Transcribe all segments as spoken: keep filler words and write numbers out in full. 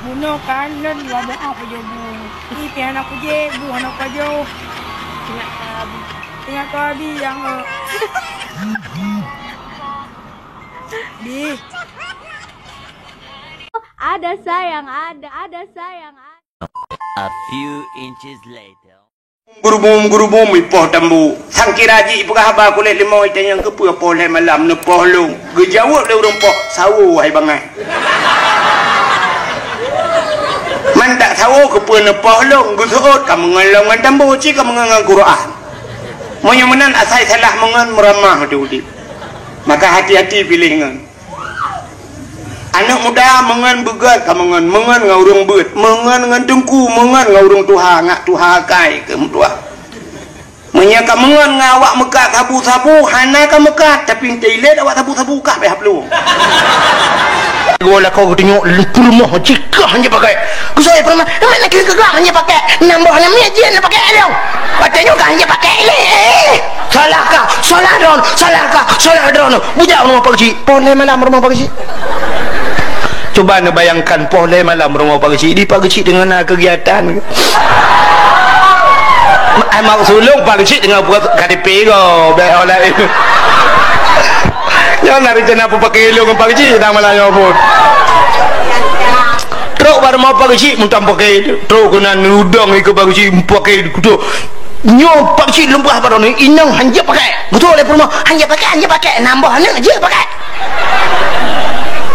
Bunoe kan lôn dua boh ah pajoh bu. Ih, pih hana kujép, bu hana pajoh. Ingat ka Abi. Ingat ka Abi nyang, eh. Di. Ada sayang, ada, ada sayang, ada. A few inches later. Geurubum-geurubum ipoh tambu. Sangkira jih ipeugah haba kulét limau, itanyong keupeue poh lhèe malam neupoh lôn. Geujaweueb lé ureueng poh, "Sawo, hai bangai." "Man dak sawo keupeue neupoh lôn?" Geuseuôt, "Ka meungon lôn ngon tambu, ci ka meungon ngon Quran." Meunyoe meunan asai salah meungon meuramah di udép. Maka hati-hati piléh ngon. Aneuk muda meungon beugöt ka meungon, meungon ngon ureueng beuet, meungon ngon teungku, meungon ngon ureueng tuha, ngak tuha akai keu meutuah. Meunyoe ka meungon ngon awak meukat sabu-sabu, hana ka meukat, tapi entée ilét awak sabu-sabu kah beh plueng. Gua lakoe geutunyok peurumoh jih kah hana pakai. Kusai peurumoh, emang nak kira keuh hana pakai. Nambah aneuk miet jih hana pakai lom. Watèe nyoe ka hana pakai lé. Salah kah? Salah droen. Salah kah? Salah droen. Bujang rumoh Pak Geuchik. Poh lhèe malam rumoh Pak Geuchik. Cuba neubayangkan poh lhèe malam rumoh Pak Geuchik. Di Pak Geuchik teungoh na keugiatan. Ai mak sulong Pak Geuchik teungoh buet K T P ko. Bèk awak laén. Nyoe na rencana peupaké lôn ngon Pak Geuchik dan malam nyoe pun. Trok bak rumoh Pak Geuchik meutam paké. Trok keunan udong ikeu Pak Geuchik paké kutok. Nyoe Pak Geuchik lôn peugah bak droeneuh, inong hanjeuet pakai. Beutôi lé peurumoh, hanjeuet pakai, hanjeuet pakai. Nambah aneuk jeuet pakai.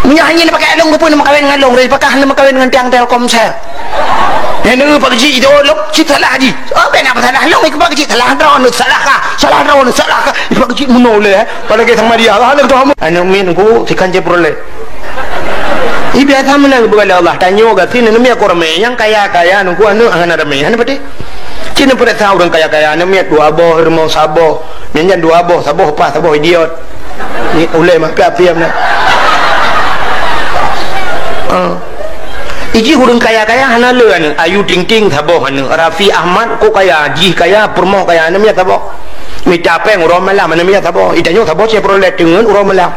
Meunyoe hanjeuet pakai lôn, keupeue neumeukawen ngon lôn? Dari pakah neumeukawen ngon tiang Telkomsel. Nyan Pak Geuchik itu lôn, cit salah jih. Oh, bèk na peusalah lôn, Pak Geuchik salah droeneuh, salah kah? Salah droeneuh, salah kah? Pak Geuchik meunoe lé, eh. Padahai sama dia, ah, lôn tuha. Aneuk miet ku, sikan cit peureulèe. Ih, biasa meunan geupeugah lé Allah. Tanyoe gaki nenek miet ko ramé, nyang kaya-kaya nungku aneuk hana ramé. Hana patéh. Cit neupeuriksa ureueng kaya-kaya, aneuk miet dua boh, rumoh saboh. Nyan dua boh, saboh paih, saboh idiot. Ni ulèe mah piap-piap na. Ah. Iji ureueng kaya-kaya hana le aneuk. Ayu Ting Ting saboh aneuk. Raffi Ahmad ko kaya, jih kaya, peurumoh kaya, aneuk miet saboh. Mita péng uroe malam, aneuk miet saboh. Itanyoe saboh cit peureulèe teungeut uroe malam.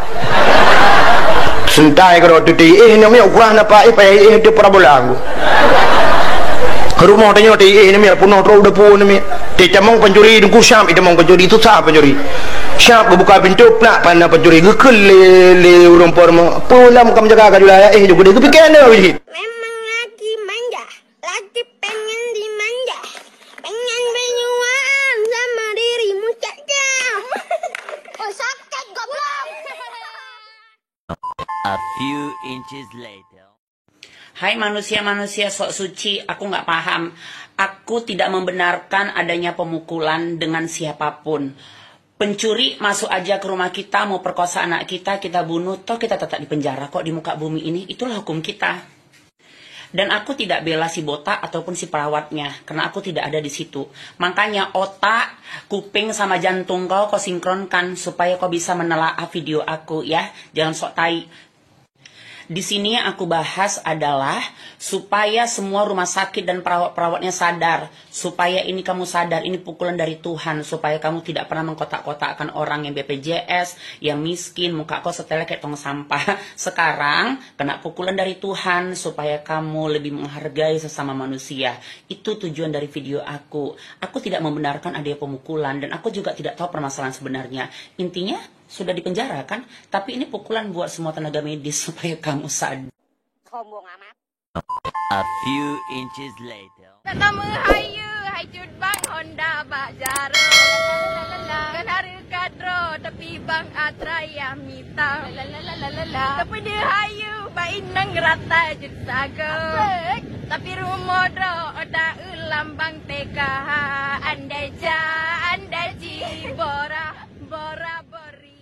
Seuntai keudroe teuti, eh, aneuk miet ukurah napa, eh, payah, eh, teu parabola. Rumoh tanyoe ti, eh, aneuk miet punoh trok depu aneuk miet. Ti tamong pancuri, dengku siap, itamong pancuri, susah pancuri. Siap geubuka pintoe, plak, pana pancuri, geukeul lé, lé ureueng po rumoh. Peue lam kam jaga ka jula, eh, jeuet geude geupiké aneuk jih. Memang lagi manja. Lagi pengen dimanja. Pengen berduaan sama dirimu, Cak Jam. Oh, sakit, goblok. A few inches later. Hai manusia-manusia sok suci, aku nggak paham. Aku tidak membenarkan adanya pemukulan dengan siapapun. Pencuri masuk aja ke rumah kita, mau perkosa anak kita, kita bunuh, toh kita tetap di penjara kok di muka bumi ini. Itulah hukum kita. Dan aku tidak bela si botak ataupun si perawatnya, karena aku tidak ada di situ. Makanya otak, kuping sama jantung kau, kau sinkronkan supaya kau bisa menelaah video aku ya. Jangan sok tai. Di sini yang aku bahas adalah supaya semua rumah sakit dan perawat-perawatnya sadar, supaya ini kamu sadar, ini pukulan dari Tuhan, supaya kamu tidak pernah mengkotak-kotakkan orang yang B P J S, yang miskin, muka kau setelek kayak tong sampah. Sekarang kena pukulan dari Tuhan supaya kamu lebih menghargai sesama manusia. Itu tujuan dari video aku. Aku tidak membenarkan adanya pemukulan dan aku juga tidak tahu permasalahan sebenarnya. Intinya sudah dipenjara kan? Tapi ini pukulan buat semua tenaga medis supaya kamu sadar. Sombong amat. A few inches later. Nak tameuhayeue, hai cut bang Honda bak jaroe. Kan hareuka droe, tapi bang atra nyang mita. Tapi dihayeue bak inong rata jeuet sagoe. Tapi rumoh droe oda eu lambang T K H. Andai ja, andai ji, bora, bora bori.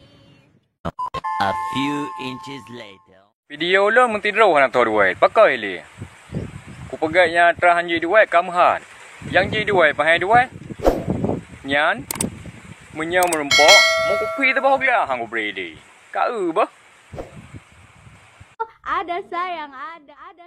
A few inches later. Video lôn meutidroe hana tho duwai, pakon lé? Kupeugah nyang atra han jeuet duwai ka meuhat. Nyang jeuet duwai pahai duwai. Nyan, meunyoe meurumpok, meukupi teuboh glah han kubri lé. Ka eu boh. Ada sayang, ada, ada